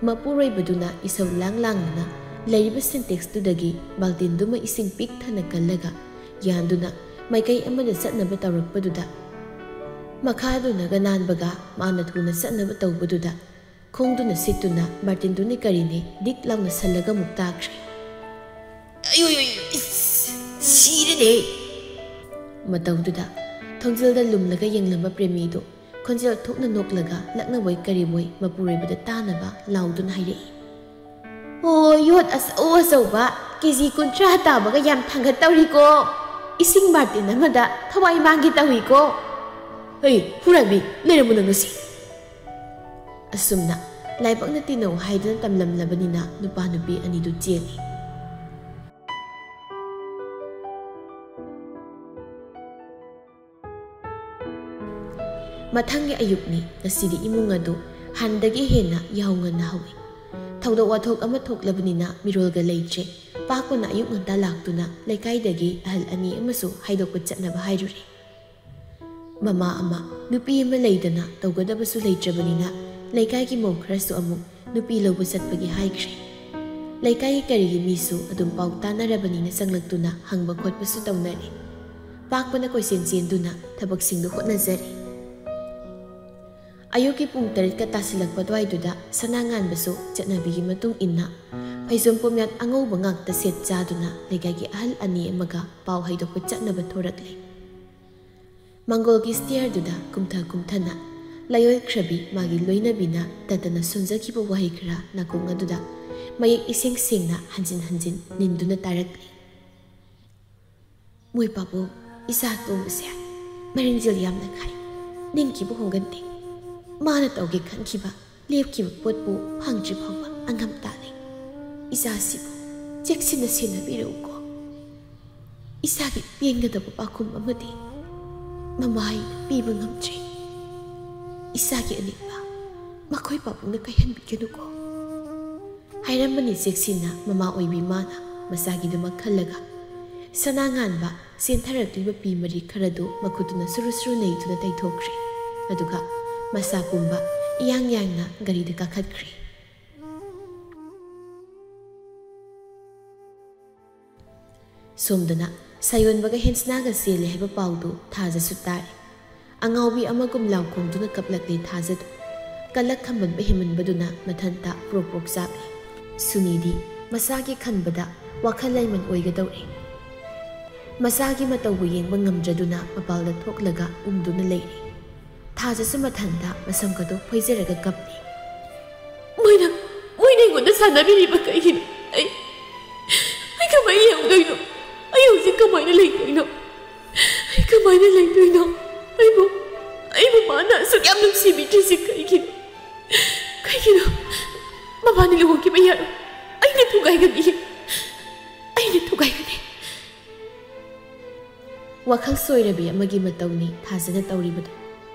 ꯃꯄꯨꯔꯣꯏꯕꯗꯨꯅ ꯏꯁꯧ ꯂꯥꯡ ꯂꯥꯡꯗꯨꯅ ꯂꯩꯔꯤꯕ ꯁꯤꯟꯇꯦꯛꯁꯇꯨꯗꯒꯤ ꯕꯥꯜꯇꯤꯟꯗꯨꯃ ꯏꯁꯤꯡ ꯄꯤꯛ ꯊꯟꯅ ꯀꯜꯂꯒ ꯌꯥꯟꯗꯨꯅ ꯃꯥꯏꯀꯩ ꯑꯃꯗ ꯆꯠꯅꯕ ꯇꯧꯔꯛꯄꯗꯨꯗ, ꯃꯈꯥꯗꯨꯅꯒ ꯅꯥꯟꯕꯒ ꯃꯥꯅ ꯊꯨꯅ ꯆꯠꯅꯕ ꯇꯧꯕꯗꯨꯗ, ꯈꯣꯡꯗꯨꯅ ꯁꯤꯠꯇꯨꯅ ꯕꯥꯜꯇꯤꯟꯗꯨꯅꯤ ꯀꯔꯤꯅꯤ ꯗꯤꯛ ꯂꯥꯎꯅ ꯁꯜꯂꯒ ꯑꯃꯨꯛ ꯇꯥꯈ꯭ꯔꯦ꯫ "ꯑꯌꯣ, ꯑꯌꯣ, ꯑꯌꯣ, ꯏꯁ, ꯁꯤꯔꯦꯅꯦ!" ꯃꯇꯧꯗꯨꯗ ꯊꯣꯡꯖꯤꯜꯗ ꯂꯨꯝꯂꯒ ꯌꯦꯡꯂꯝꯕ ꯄ꯭ꯔꯦꯃꯤꯗꯨ ꯈꯣꯟꯖꯦꯜ ꯊꯣꯛꯅ ꯅꯣꯛꯂꯒ ꯂꯛꯅꯕꯣꯏ ꯀꯔꯤꯕꯣꯏ ꯃꯄꯨꯔꯣꯏꯕꯗ ꯇꯥꯅꯕ ꯂꯥꯎꯗꯨꯅ ꯍꯥꯏꯔꯛꯏ꯫ "ꯑꯣ, ꯌꯣꯠ ꯑꯆꯧ ꯑꯆꯧꯕ ꯀꯦ ꯖꯤ ꯀꯨꯟꯊ꯭ꯔꯥ ꯇꯥꯕꯒ ꯌꯥꯝ ꯊꯥꯡꯒꯠꯇꯧꯔꯤꯀꯣ꯫ ꯏꯁꯤꯡ ꯕꯥꯔꯇꯤꯟ ꯑꯃꯗ ꯊꯋꯥꯏ ꯃꯥꯡꯒꯦ ꯇꯧꯏꯀꯣ꯫ ꯍꯩ, ꯐꯨꯔꯥꯏꯕꯤ, ꯂꯩꯔꯝꯃꯨ ꯅꯪ ꯉꯁꯤ!" ꯑꯁꯨꯝꯅ ꯂꯥꯏꯕꯛꯅ ꯇꯤꯟꯅꯧ ꯍꯥꯏꯗꯨꯅ ꯇꯝꯂꯝꯂꯕꯅꯤꯅ ꯅꯨꯄꯥ ꯅꯨꯄꯤ ꯑꯅꯤꯗꯨ ꯆꯦꯜꯂꯤ꯫ ꯃꯊꯪꯒꯤ ꯑꯌꯨꯛꯅꯤ꯫ ꯉꯁꯤꯗꯤ ꯏꯃꯨꯡ ꯑꯗꯨ ꯍꯥꯟꯅꯗꯒꯤ ꯍꯦꯟꯅ ꯌꯥꯍꯧ ꯉꯟꯅ ꯍꯧꯏ꯫ ꯊꯧꯗꯣꯛ ꯋꯥꯊꯣꯛ ꯑꯃ ꯊꯣꯛꯂꯕꯅꯤꯅ ꯃꯤꯔꯣꯜꯒ ꯂꯩꯇ꯭ꯔꯦ꯫ ꯄꯥꯛꯄꯅ ꯑꯌꯨꯛ ꯉꯟꯇꯥ ꯂꯥꯛꯇꯨꯅ ꯂꯩꯀꯥꯏꯗꯒꯤ ꯑꯍꯜ ꯑꯅꯤ ꯑꯃꯁꯨ ꯍꯥꯏꯗꯣꯛꯄ ꯆꯠꯅꯕ ꯍꯥꯏꯔꯨꯔꯦ꯫ ꯃꯃꯥ ꯑꯃ, ꯅꯨꯄꯤ ꯑꯃ ꯂꯩꯗꯅ ꯇꯧꯒꯗꯕꯁꯨ ꯂꯩꯇ꯭ꯔꯕꯅꯤꯅ ꯂꯩꯀꯥꯏꯒꯤ ꯃꯧ ꯈꯔꯁꯨ ꯑꯃꯨꯛ ꯅꯨꯄꯤ ꯂꯧꯕ ꯆꯠꯄꯒꯤ ꯍꯥꯏꯈ꯭ꯔꯦ꯫ ꯂꯩꯀꯥꯏꯒꯤ ꯀꯔꯤꯒꯤ ꯃꯤꯁꯨ ꯑꯗꯨꯝ ꯄꯥꯎ ꯇꯥꯅꯔꯕꯅꯤꯅ ꯆꯪꯂꯛꯇꯨꯅ ꯍꯪꯕ ꯈꯣꯠꯄꯁꯨ ꯇꯧꯅꯔꯦ꯫ ꯄꯥꯛꯄꯅ ꯀꯣꯏꯆꯦꯟ ꯆꯦꯟꯗꯨꯅ ꯊꯕꯛꯁꯤꯡꯗꯨ ꯍꯣꯠꯅꯖꯔꯤ꯫ ꯑꯌꯨꯛꯀꯤ ꯄꯨꯡ ꯇꯔꯦꯠꯀ ꯇꯥꯁꯤꯜꯂꯛꯄ ꯑꯗꯨꯋꯥꯏꯗꯨꯗ ꯁꯅꯥ ꯉꯥꯟꯕꯁꯨ ꯆꯠꯅꯕꯤꯒꯤ ꯃꯇꯨꯡ ꯏꯟꯅ ꯐꯩꯖꯣꯝ ꯄꯣꯝꯌꯥꯠ ꯑꯉꯧꯕ ꯉꯥꯛꯇ ꯁꯦꯠ ꯆꯥꯗꯨꯅ ꯂꯩꯀꯥꯏꯒꯤ ꯑꯍꯜ ꯑꯅꯤ ꯑꯃꯒ ꯄꯥꯎ ꯍꯥꯏꯗꯣꯛꯄ ꯆꯠꯅꯕ ꯊꯣꯔꯛꯂꯦ꯫ ꯃꯪꯒꯣꯜꯒꯤ ꯁ꯭ꯇꯤꯌꯔꯗꯨꯗ ꯀꯨꯝꯊ ꯀꯨꯝꯊꯅ ꯂꯥꯏꯑꯣꯏꯈ꯭ꯔꯕꯤ ꯃꯥꯒꯤ ꯂꯣꯏꯅꯕꯤꯅ ꯇꯠꯇꯅ ꯁꯣꯟꯖꯈꯤꯕ ꯋꯥꯍꯩ ꯈꯔ ꯅꯥꯀꯣꯡ ꯑꯗꯨꯗ ꯃꯌꯦꯛ ꯏꯁꯦꯡ ꯁꯦꯡꯅ ꯍꯟꯖꯤꯟ ꯍꯟꯖꯤꯟ ꯅꯤꯟꯗꯨꯅ ꯇꯥꯔꯛꯂꯤ꯫ "ꯃꯣꯏ ꯄꯥꯕꯨꯡ, ꯏꯆꯥ ꯑꯇꯣꯝꯕꯁꯦ ꯃꯔꯤꯡꯖꯦꯜ ꯌꯥꯝꯅ ꯈꯥꯏ, ꯅꯤꯡꯈꯤꯕ ꯍꯣꯡꯒꯟꯗꯦ꯫ ꯃꯥꯅ ꯇꯧꯒꯦ ꯈꯟꯈꯤꯕ, ꯂꯦꯞꯈꯤꯕ ꯄꯣꯠꯄꯨ ꯐꯪꯗ꯭ꯔꯤ ꯐꯥꯎꯕ ꯑꯉꯝ ꯇꯥꯜꯂꯤ꯫ ꯏꯆꯥꯁꯤꯕꯨ ꯆꯦꯛꯁꯤꯟꯅ ꯁꯦꯟꯅꯕꯤꯔꯛꯎꯀꯣ꯫ ꯏꯆꯥꯒꯤ ꯄꯦꯟꯒꯗꯕ ꯄꯥꯎꯈꯨꯝ ꯑꯃꯗꯤ ꯃꯃꯥ ꯑꯩꯅ ꯄꯤꯕ ꯉꯝꯗ꯭ꯔꯤ꯫ ꯏꯆꯥꯒꯤ ꯑꯅꯤꯡꯕ ꯃꯈꯣꯏ ꯄꯥꯕꯨꯡꯅ ꯀꯥꯏꯍꯟꯕꯤꯒꯅꯨꯀꯣ" ꯍꯥꯏꯔꯝꯕꯅꯤ ꯆꯦꯛꯁꯤꯟꯅ ꯃꯃꯥ ꯑꯣꯏꯕꯤ ꯃꯥꯅ ꯃꯆꯥꯒꯤꯗꯃꯛ ꯈꯜꯂꯒ꯫ ꯁꯅꯥ ꯉꯥꯟꯕ ꯆꯦꯟꯊꯔꯛꯂꯤꯕ ꯄꯤ ꯃꯔꯤ ꯈꯔꯗꯨ ꯃꯈꯨꯠꯇꯨꯅ ꯁꯨꯔꯨ ꯁꯨꯔꯨ ꯅꯩꯗꯨꯅ ꯇꯩꯊꯣꯛꯈ꯭ꯔꯦ꯫ ꯑꯗꯨꯒ ꯃꯆꯥ ꯄꯨꯝꯕ ꯏꯌꯥꯡ ꯌꯥꯡꯅ ꯒꯥꯔꯤꯗ ꯀꯥꯈꯠꯈ꯭ꯔꯦ꯫ ꯁꯣꯝꯗꯅ ꯁꯥꯌꯣꯟꯕꯒ ꯍꯦꯟꯁꯅꯥꯒ ꯆꯦꯜꯂꯦ ꯍꯥꯏꯕ ꯄꯥꯎꯗꯨ ꯊꯥꯖꯁꯨ ꯇꯥꯔꯦ꯫ ꯑꯉꯥꯎꯕꯤ ꯑꯃꯒꯨꯝ ꯂꯥꯎꯈꯣꯡꯗꯨꯅ ꯀꯞꯂꯛꯂꯦ ꯊꯥꯖꯗꯨ꯫ ꯀꯜꯂꯛ ꯈꯝꯕꯟꯕ ꯍꯦꯟꯃꯟꯕꯗꯨꯅ ꯃꯊꯟꯇ ꯄ꯭ꯔꯣꯛ ꯄ꯭ꯔꯣꯛ ꯆꯥꯛꯂꯦ꯫ ꯁꯨꯅꯤꯗꯤ ꯃꯁꯥꯒꯤ ꯈꯟꯕꯗ ꯋꯥꯈꯜ ꯂꯩꯃꯟ ꯑꯣꯏꯒꯗꯧꯔꯦ꯫ ꯃꯆꯥꯒꯤ ꯃꯇꯧꯕꯨ ꯌꯦꯡꯕ ꯉꯝꯗ꯭ꯔꯗꯨꯅ ꯃꯄꯥꯜꯗ ꯊꯣꯛꯂꯒ ꯎꯪꯗꯨꯅ ꯂꯩꯔꯦ꯫ ꯊꯥꯖꯁꯨ ꯃꯊꯟꯇ ꯃꯁꯝꯒꯗꯣ ꯐꯣꯏꯖꯔꯒ ꯀꯞꯂꯤ꯫ ꯃꯣꯏꯅ, ꯃꯣꯏꯅ ꯑꯩꯉꯣꯟꯗ ꯁꯥꯟꯅꯕꯤꯔꯤꯕ ꯀꯩꯒꯤꯅꯣ? ꯑꯩ, ꯑꯩ ꯀꯃꯥꯏꯅ ꯂꯩꯍꯧꯗꯣꯏꯅꯣ? ꯑꯩ ꯍꯧꯖꯤꯛ ꯀꯃꯥꯏꯅ ꯂꯩꯗꯣꯏꯅꯣ? ꯑꯩ ꯀꯃꯥꯏꯅ ꯂꯩꯗꯣꯏꯅꯣ? ꯑꯩꯕꯨ, ꯑꯩꯕꯨ ꯃꯥꯅ ꯑꯁꯨꯛ ꯌꯥꯝ ꯅꯨꯡꯁꯤꯕꯤꯗ꯭ꯔꯤꯁꯤ ꯀꯩꯒꯤꯅꯣ? ꯀꯩꯒꯤꯅꯣ? ꯃꯕꯥꯅꯤ ꯂꯨꯍꯣꯡꯈꯤꯕ ꯌꯥꯔꯣꯏ꯫ ꯑꯩꯅ ꯊꯨꯒꯥꯏꯒꯅꯤ꯫ ꯑꯩꯅ ꯊꯨꯒꯥꯏꯒꯅꯤ꯫ ꯋꯥꯈꯜ ꯁꯣꯏꯔꯕꯤ ꯑꯃꯒꯤ ꯃꯇꯧꯅꯤ ꯊꯥꯖꯅ ꯇꯧꯔꯤꯕꯗꯨ꯫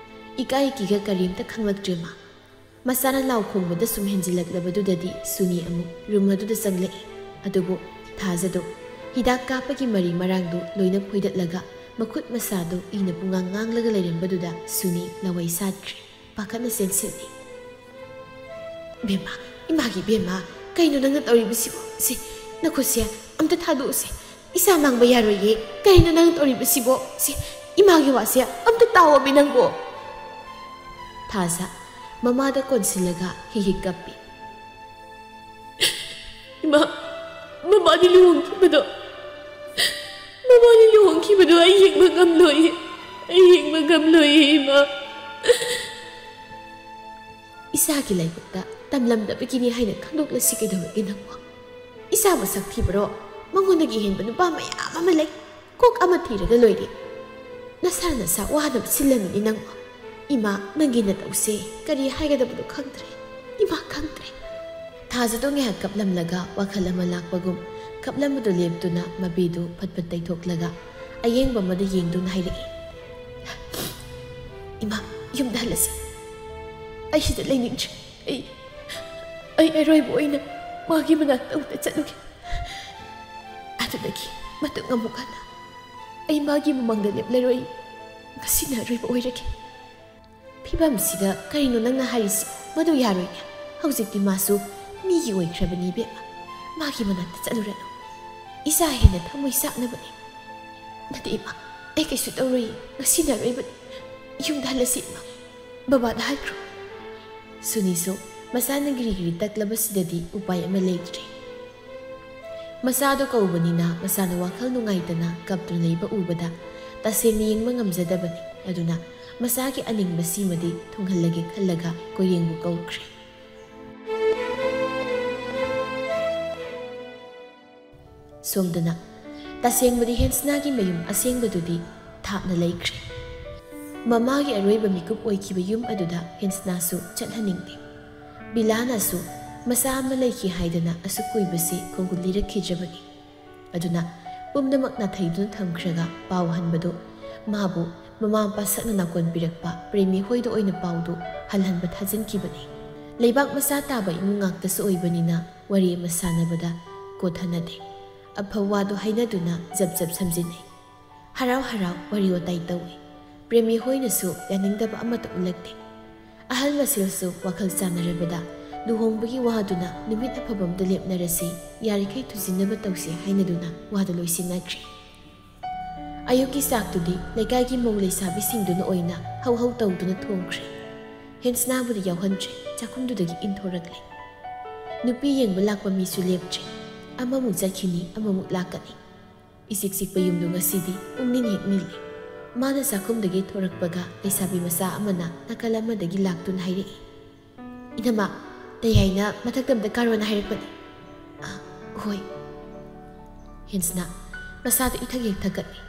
ꯏꯀꯥꯏ ꯀꯤꯒ ꯀꯔꯤꯝꯇ ꯈꯪꯂꯛꯇ꯭ꯔꯦ ꯃꯥ꯫ ꯃꯆꯥꯅ ꯂꯥꯎ ꯈꯣꯡꯕꯗ ꯁꯨꯝ ꯍꯦꯟꯖꯤꯜꯂꯛꯂꯕꯗꯨꯗꯗꯤ ꯁꯨꯅꯤ ꯑꯃꯨꯛ ꯔꯨꯝ ꯑꯗꯨꯗ ꯆꯪꯂꯛꯏ꯫ ꯑꯗꯨꯕꯨ ꯊꯥꯖꯗꯣ ꯍꯤꯗꯥꯛ ꯀꯥꯞꯄꯒꯤ ꯃꯔꯤ ꯃꯔꯥꯡꯗꯨ ꯂꯣꯏꯅ ꯐꯣꯏꯗꯠꯂꯒ ꯃꯈꯨꯠ ꯃꯁꯥꯗꯨ ꯏꯅ ꯄꯨꯡꯉꯥꯡ ꯉꯥꯡꯂꯒ ꯂꯩꯔꯝꯕꯗꯨꯗ ꯁꯨꯅꯤ ꯂꯋꯥꯏ ꯁꯥꯠꯈ꯭ꯔꯦ꯫ ꯄꯥꯈꯠꯅ ꯆꯦꯟꯁꯤꯜꯂꯤ꯫ "ꯕꯦꯝꯃ, ꯏꯃꯥꯒꯤ ꯕꯦꯝꯃ, ꯀꯩꯅꯣ ꯅꯪꯅ ꯇꯧꯔꯤꯕꯁꯤꯕꯣ? ꯁꯤ ꯅꯈꯨꯠꯁꯦ ꯑꯝꯇ ꯊꯥꯗꯣꯛꯎꯁꯦ꯫ ꯏꯆꯥ ꯃꯥꯡꯕ ꯌꯥꯔꯣꯏꯌꯦ꯫ ꯀꯩꯅꯣ ꯅꯪꯅ ꯇꯧꯔꯤꯕꯁꯤꯕꯣ? ꯁꯤ ꯏꯃꯥꯒꯤ ꯋꯥꯁꯦ ꯑꯝꯇ ꯇꯥꯎꯑꯃꯤ ꯅꯪꯕꯣ꯫" ꯊꯥꯖ ꯃꯃꯥꯗ ꯀꯣꯟꯁꯤꯜꯂꯒ ꯍꯤ ꯍꯤ ꯀꯞꯄꯤ꯫ "ꯏꯃꯥ, ꯃꯃꯥꯗꯤ ꯂꯨꯍꯣꯡꯈꯤꯕꯗꯣ, ꯃꯃꯥꯗꯤ ꯂꯨꯍꯣꯡꯈꯤꯕꯗꯣ ꯑꯩ ꯌꯦꯡꯕ ꯉꯝꯂꯣꯏꯌꯦ꯫ ꯑꯩ ꯌꯦꯡꯕ ꯉꯝꯂꯣꯏꯌꯦ, ꯏꯃꯥ꯫" ꯏꯆꯥꯒꯤ ꯂꯥꯏꯕꯛꯇ ꯇꯝꯂꯝꯗꯕꯒꯤꯅꯤ ꯍꯥꯏꯅ ꯈꯟꯗꯣꯛꯂꯁꯤ ꯀꯩꯗꯧꯔꯒꯦ ꯅꯪꯕꯣ? ꯏꯆꯥ ꯃꯁꯛ ꯊꯤꯕ꯭ꯔꯣ? ꯃꯉꯣꯟꯗꯒꯤ ꯍꯦꯟꯕ ꯅꯨꯄꯥ ꯃꯌꯥꯝ ꯑꯃ ꯂꯩ꯫ ꯀꯣꯛ ꯑꯃ ꯊꯤꯔꯒ ꯂꯣꯏꯔꯦ꯫ ꯅꯁꯥ ꯅꯁꯥ ꯋꯥꯅꯕ ꯁꯤꯜꯂꯅꯨꯅꯦ ꯅꯪꯕꯣ꯫ ꯏꯃꯥ, ꯅꯪꯒꯤ ꯅꯇꯧꯁꯦ ꯀꯔꯤ ꯍꯥꯏꯒꯗꯕꯅꯣ ꯈꯪꯗ꯭ꯔꯦ꯫ ꯏꯃꯥ, ꯈꯪꯗ꯭ꯔꯦ꯫ ꯊꯥꯖꯗꯣ ꯉꯥꯏꯍꯥꯛ ꯀꯞꯂꯝꯂꯒ ꯋꯥꯈꯜ ꯑꯃ ꯂꯥꯛꯄꯒꯨꯝ ꯀꯞꯂꯝꯕꯗꯨ ꯂꯦꯞꯇꯨꯅ ꯃꯄꯤꯗꯨ ꯐꯠ ꯐꯠ ꯇꯩꯊꯣꯛꯂꯒ ꯑꯌꯦꯡꯕ ꯑꯃꯗ ꯌꯦꯡꯗꯨꯅ ꯍꯥꯏꯔꯛꯏ, "ꯏꯃꯥ, ꯌꯨꯝꯗ ꯍꯜꯂꯁꯤ꯫ ꯑꯩ ꯁꯤꯗ ꯂꯩꯅꯤꯡꯗ꯭ꯔꯦ꯫ ꯑꯩ, ꯑꯩ ꯑꯔꯣꯏꯕ ꯑꯣꯏꯅ ꯃꯥꯒꯤ ꯃꯅꯥꯛꯇ ꯑꯃꯨꯛꯇ ꯆꯠꯂꯨꯒꯦ꯫ ꯑꯗꯨꯗꯒꯤ ꯃꯇꯨꯡ ꯑꯃꯨꯛ ꯍꯟꯅ ꯑꯩ ꯃꯥꯒꯤ ꯃꯃꯥꯡꯗ ꯂꯦꯞꯂꯔꯣꯏ꯫ ꯉꯁꯤꯅ ꯑꯔꯣꯏꯕ ꯑꯣꯏꯔꯒꯦ꯫" "ꯐꯤꯕꯝꯁꯤꯗ ꯀꯔꯤꯅꯣ ꯅꯪꯅ ꯍꯥꯏꯔꯤꯁꯤ? ꯃꯗꯨ ꯌꯥꯔꯣꯏꯅꯦ꯫ ꯍꯧꯖꯤꯛꯇꯤ ꯃꯥꯁꯨ ꯃꯤꯒꯤ ꯑꯣꯏꯈ꯭ꯔꯕꯅꯤ ꯏꯕꯦꯝꯃ꯫ ꯃꯥꯒꯤ ꯃꯅꯥꯛꯇ ꯆꯠꯂꯨꯔꯅꯨ꯫" ꯏꯆꯥ ꯍꯦꯟꯅ ꯊꯃꯣꯏ ꯆꯥꯛꯅꯕꯅꯤ꯫ "ꯅꯠꯇꯦ ꯏꯃꯥ, ꯑꯩ ꯀꯩꯁꯨ ꯇꯧꯔꯣꯏ, ꯉꯁꯤꯅ ꯑꯔꯣꯏꯕꯅꯤ꯫ ꯌꯨꯝꯗ ꯍꯜꯂꯁꯤ ꯏꯃꯥ, ꯕꯕꯥꯗ ꯍꯥꯏꯈ꯭ꯔꯣ꯫" ꯁꯨꯅꯤꯁꯨ ꯃꯆꯥꯅ ꯒꯤꯔꯤ ꯒꯤꯔꯤ ꯇꯛꯂꯕꯁꯤꯗꯗꯤ ꯎꯄꯥꯏ ꯑꯃ ꯂꯩꯇ꯭ꯔꯦ꯫ ꯃꯆꯥꯗꯣ ꯀꯧꯕꯅꯤꯅ ꯃꯆꯥꯅ ꯋꯥꯈꯜ ꯅꯨꯡꯉꯥꯏꯇꯅ ꯀꯞꯇꯨꯅ ꯂꯩꯕ ꯎꯕꯗ ꯇꯁꯦꯡꯅ ꯌꯦꯡꯕ ꯉꯝꯖꯗꯕꯅꯤ꯫ ꯑꯗꯨꯅ ꯃꯆꯥꯒꯤ ꯑꯅꯤꯡꯕꯁꯤꯃꯗꯤ ꯊꯨꯡꯍꯜꯂꯒꯦ ꯈꯜꯂꯒ ꯀꯣꯏꯔꯦꯡꯕꯨ ꯀꯧꯈ꯭ꯔꯦ꯫ ꯁꯣꯝꯗꯅ ꯇꯁꯦꯡꯕꯗꯤ ꯍꯦꯟꯁꯅꯥꯒꯤ ꯃꯌꯨꯝ ꯑꯁꯦꯡꯕꯗꯨꯗꯤ ꯊꯥꯞꯅ ꯂꯩꯈ꯭ꯔꯦ꯫ ꯃꯃꯥꯒꯤ ꯑꯔꯣꯏꯕ ꯃꯤꯀꯨꯞ ꯑꯣꯏꯈꯤꯕ ꯌꯨꯝ ꯑꯗꯨꯗ ꯍꯦꯟꯁꯅꯥꯁꯨ ꯆꯠꯍꯟꯅꯤꯡꯗꯦ꯫ ꯕꯤꯂꯥꯅꯁꯨ ꯃꯆꯥ ꯑꯃ ꯂꯩꯈꯤ ꯍꯥꯏꯗꯅ ꯑꯁꯨꯛ ꯀꯨꯏꯕꯁꯤ ꯈꯣꯡꯒꯨꯜ ꯂꯤꯔꯛꯈꯤꯗ꯭ꯔꯕꯅꯤ꯫ ꯑꯗꯨꯅ ꯄꯨꯝꯅꯃꯛ ꯅꯥꯊꯩꯗꯨꯅ ꯊꯝꯈ꯭ꯔꯒ ꯄꯥꯎ ꯍꯟꯕꯗꯨ ꯃꯥꯕꯨ ꯃꯃꯥ ꯃꯄꯥ ꯁꯛꯅ ꯅꯥꯀꯣꯟ ꯄꯤꯔꯛꯄ ꯄ꯭ꯔꯦꯃꯤ ꯍꯣꯏꯗ ꯑꯣꯏꯅ ꯄꯥꯎꯗꯨ ꯍꯜꯍꯟꯕ ꯊꯥꯖꯤꯟꯈꯤꯕꯅꯤ꯫ ꯂꯩꯕꯥꯛ ꯃꯆꯥ ꯇꯥꯕ ꯏꯃꯨꯡ ꯉꯥꯛꯇꯁꯨ ꯑꯣꯏꯕꯅꯤꯅ ꯋꯥꯔꯤ ꯑꯃ ꯁꯥꯟꯅꯕꯗ ꯀꯣꯊꯅꯗꯦ꯫ ꯑꯐ ꯋꯥꯗꯨ ꯍꯥꯏꯅꯗꯨꯅ ꯖꯞ ꯖꯞ ꯁꯝꯖꯤꯟꯅꯩ꯫ ꯍꯔꯥꯎ ꯍꯔꯥꯎ ꯋꯥꯔꯤ ꯋꯥꯇꯥꯏ ꯇꯧꯏ꯫ ꯄ꯭ꯔꯦꯃꯤ ꯍꯣꯏꯅꯁꯨ ꯌꯥꯅꯤꯡꯗꯕ ꯑꯃꯠꯇ ꯎꯠꯂꯛꯇꯦ꯫ ꯑꯍꯜ ꯃꯁꯦꯜꯁꯨ ꯋꯥꯈꯜ ꯆꯥꯟꯅꯔꯕꯗ ꯂꯨꯍꯣꯡꯕꯒꯤ ꯋꯥꯗꯨꯅ ꯅꯨꯃꯤꯠ ꯑꯐꯕ ꯑꯃꯗ ꯂꯦꯞꯅꯔꯁꯤ, ꯌꯥꯔꯤꯈꯩ ꯊꯨꯖꯤꯟꯅꯕ ꯇꯧꯁꯤ ꯍꯥꯏꯅꯗꯨꯅ ꯋꯥꯗꯨ ꯂꯣꯏꯁꯤꯟꯅꯈ꯭ꯔꯦ꯫ ꯑꯌꯨꯛꯀꯤ ꯆꯥꯛꯇꯨꯗꯤ ꯂꯩꯀꯥꯏꯒꯤ ꯃꯧ ꯂꯩꯁꯥꯕꯤꯁꯤꯡꯗꯨꯅ ꯑꯣꯏꯅ ꯍꯧ ꯍꯧ ꯇꯧꯗꯨꯅ ꯊꯣꯡꯈ꯭ꯔꯦ꯫ ꯍꯦꯟꯁꯅꯥꯕꯨꯗꯤ ꯌꯥꯎꯍꯟꯗ꯭ꯔꯦ, ꯆꯥꯛꯈꯨꯝꯗꯨꯗꯒꯤ ꯏꯟꯊꯣꯔꯛꯂꯦ꯫ ꯅꯨꯄꯤ ꯌꯦꯡꯕ ꯂꯥꯛꯄ ꯃꯤꯁꯨ ꯂꯦꯞꯇ꯭ꯔꯦ꯫ ꯑꯃꯃꯨꯛ ꯆꯠꯈꯤꯅꯤ, ꯑꯃꯃꯨꯛ ꯂꯥꯛꯀꯅꯤ꯫ ꯏꯆꯤꯛ ꯆꯤꯛꯄ ꯌꯨꯝꯗꯨ ꯉꯁꯤꯗꯤ ꯄꯨꯡꯅꯤꯜ ꯍꯦꯛ ꯅꯤꯜꯂꯤ꯫ ꯃꯥꯅ ꯆꯥꯛꯈꯨꯝꯗꯒꯤ ꯊꯣꯔꯛꯄꯒ ꯂꯩꯁꯥꯕꯤ ꯃꯆꯥ ꯑꯃꯅ ꯅꯥꯀꯜ ꯑꯃꯗꯒꯤ ꯂꯥꯛꯇꯨꯅ ꯍꯥꯏꯔꯛꯏ, "ꯏꯅꯝꯃ, ꯇꯌꯥꯏꯅ ꯃꯊꯛꯇ ꯑꯝꯇ ꯀꯥꯔꯣꯅ ꯍꯥꯏꯔꯛꯄꯅꯤ꯫" "ꯑ, ꯍꯣꯏ꯫" ꯍꯦꯟꯁꯅ ꯃꯁꯥꯗꯨ ꯏꯊꯛ ꯍꯦꯛ ꯊꯛꯀꯠꯂꯤ꯫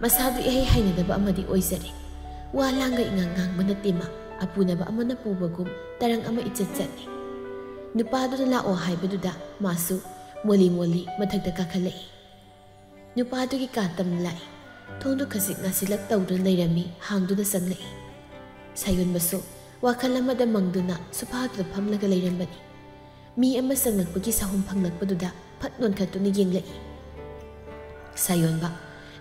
ꯃꯁꯥꯗꯨ ꯏꯍꯩ ꯍꯩꯅꯗꯕ ꯑꯃꯗꯤ ꯑꯣꯏꯖꯔꯦ꯫ ꯋꯥ ꯂꯥꯡꯒ ꯏꯉꯥꯡ ꯉꯥꯡꯕ ꯅꯠꯇꯦ ꯃꯥ, ꯑꯄꯨꯅꯕ ꯑꯃꯅ ꯄꯨꯕꯒꯨꯝ ꯇꯔꯪ ꯑꯃ ꯏꯆꯠ ꯆꯠꯂꯤ꯫ ꯅꯨꯄꯥꯗꯨꯅ ꯂꯥꯛꯑꯣ ꯍꯥꯏꯕꯗꯨꯗ ꯃꯥꯁꯨ ꯃꯣꯜꯂꯤ ꯃꯣꯜꯂꯤ ꯃꯊꯛꯇ ꯀꯥꯈꯠꯂꯛꯏ꯫ ꯅꯨꯄꯥꯗꯨꯒꯤ ꯀꯥ ꯇꯝꯅ ꯂꯥꯛꯏ꯫ ꯊꯣꯡꯗꯨ ꯈꯖꯤꯛ ꯉꯥꯁꯤꯜꯂꯛ ꯇꯧꯗꯨꯅ ꯂꯩꯔꯝꯃꯤ, ꯍꯥꯡꯗꯨꯅ ꯆꯪꯂꯛꯏ꯫ ꯁꯥꯌꯣꯟꯕꯁꯨ ꯋꯥꯈꯜ ꯑꯃꯗ ꯃꯪꯗꯨꯅ ꯁꯣꯐꯥꯗꯨꯗ ꯐꯝꯂꯒ ꯂꯩꯔꯝꯕꯅꯤ꯫ ꯃꯤ ꯑꯃ ꯆꯪꯂꯛꯄꯒꯤ ꯁꯥꯍꯨꯝ ꯐꯪꯂꯛꯄꯗꯨꯗ ꯐꯠ ꯅꯣꯟꯈꯠꯇꯨꯅ ꯌꯦꯡꯂꯛꯏ꯫ ꯁꯥꯌꯣꯟꯕ